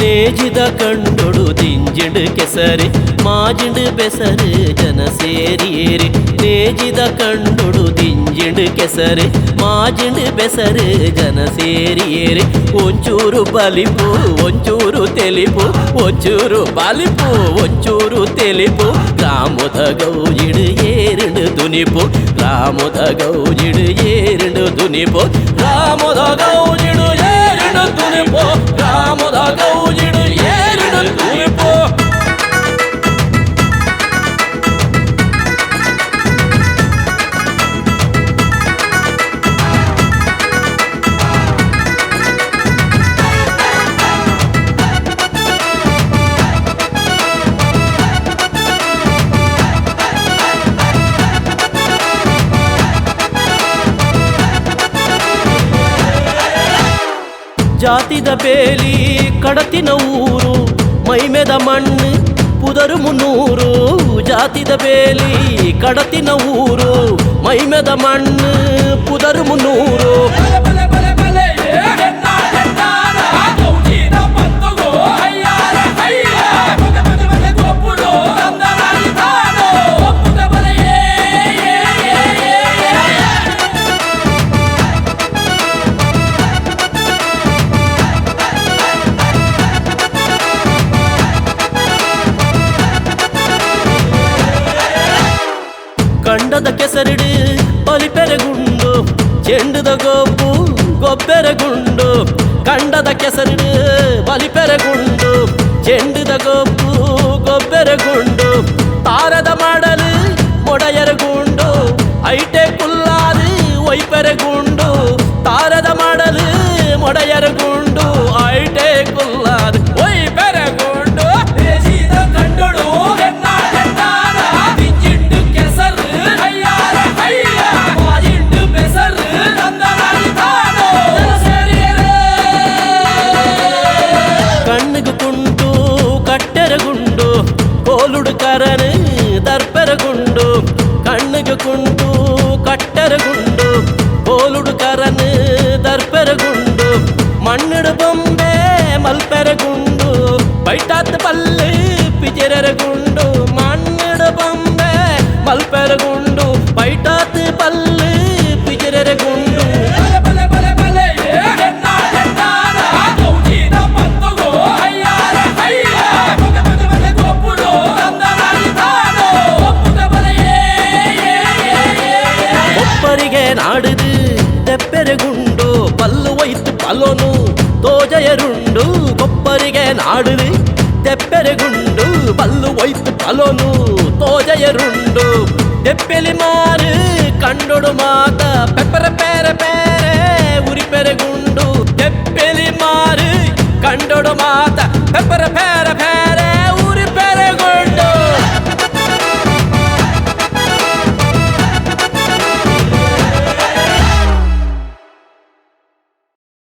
ನೇಜಿದ ಕಂಡೊಡು ದಿಂಜಿಂಡು ಕೆಸರು ಮಾಜಿಂಡು ಬೆಸರು ಜನ ಸೇರಿಯೇರಿ ನೇಜಿದ ಕಂಡೊಡು ದಿಂಜಿಂಡು ಕೆಸರು ಮಾಜಿಂಡು ಬೆಸರು ಜನ ಸೇರಿಯೇರಿ ಒಂಚೂರು ಬಲಿಪು ಒಂಚೂರು ತೆಲಿಪು ಒಂಚೂರು ಬಲಿಪು ಒಂಚೂರು ತೆಲಿಪು ಗ್ರಾಮದ ಗೌಜಿಡು ಏರಿಂಡು ದುನಿಪು ಗ್ರಾಮದ ಗೌಜಿಡು ಏರಿಂಡು ದುನಿಪು ಗ್ರಾಮದ ಗೌಜಿಡು ಏರಿಂಡು ದುನಿಪು ಗ್ರಾಮದ ಗೌಜಿಡು ಏರಿಂಡು ದುನಿಪು. ಜಾತಿದ ಬೇಲಿ ಕಡತಿನ ಊರು ಮೈಮೆದ ಮಣ್ಣು ಪುದರು ಮುನ್ನೂರು ಜಾತಿದ ಬೇಲಿ ಕಡತಿನ ಊರು ಮೈಮೆದ ಮಣ್ಣು ಪುದರು ಮುನ್ನೂರು. ಕಂಡದ ಕೆಸರಿಡು ಬಲಿಪೆರಗುಂಡು ಚೆಂಡುದ ಗೊಬ್ಬು ಗೊಬ್ಬೆರಗುಂಡು ಕಂಡದ ಕೆಸರಿಡು ಬಲಿಪೆರಗುಂಡು ಚೆಂಡುದ ಗೊಬ್ಬು ಗೊಬ್ಬೆರಗುಂಡು ತಾರದ ಮಾಡಲು ಮೊಡೆಯರಗುಂಡು ಐಟೆ ಕುಲ್ಲಾದು ಒಯ್ಪೆರಗುಂಡು ತಾರದ ಮಾಡಲು ಮೊಡೆಯರಗುಂಡು ಐಟೆ ಕುಲ್ಲಾದು ಒಯ್ಪೆರಗುಂಡು. ಕಂಡೊಡು ಕಣ್ಣಿಗೆ ಕುಂಟು ಕಟ್ಟೆರಗುಂಡು ಕೋಲುಡು ಕರನು ದರ್ಪೆರಗುಂಡು ಕಣ್ಣಿಗೆ ಕುಂಟು ಕಟ್ಟೆರಗುಂಡು ಕೋಲುಡು ಕರನು ದರ್ಪೆರಗುಂಡು ಮಣ್ಣಿಡು ಬೊಂಬೆ ಮಲ್ಪೆರಗುಂಡು ಬೈಟಾತ್ ಪಲ್ಲು ಪಿಜೆರಗುಂಡು ಮಣ್ಣಿಡು ಬೊಂಬೆ ಮಲ್ಪೆರಗುಂಡು ಬೈಟಾತ್ ಪಲ್ಲು ಪಿಜೆರಗುಂಡು. ಕೊಪ್ಪರಿಗೆ ನಾಡುದು ತೆಪ್ಪೆರಗುಂಡು ಪಲ್ಲು ಒಯ್ತು ಪಲೋನು ತೋಜಯರುಂಡು ಕೊಪ್ಪರಿಗೆ ನಾಡುದು ತೆಪ್ಪೆರಗುಂಡು ಪಲ್ಲು ಒಯ್ತು ಪಲೋನು ತೋಜಯರುಂಡು ತೆಪ್ಪೆಲಿ ಮಾರು ಕಂಡೊಡು ಮಾತ ಪೆಪ್ಪರ ಪೇರೆ ಪೇರೆ ಉರಿಪೆರಗುಂಡು ತೆಪ್ಪೆಲಿ ಮಾರು ಕಂಡೊಡು ಮಾತ ಪೆಪ್ಪರ ಪೇರೆ.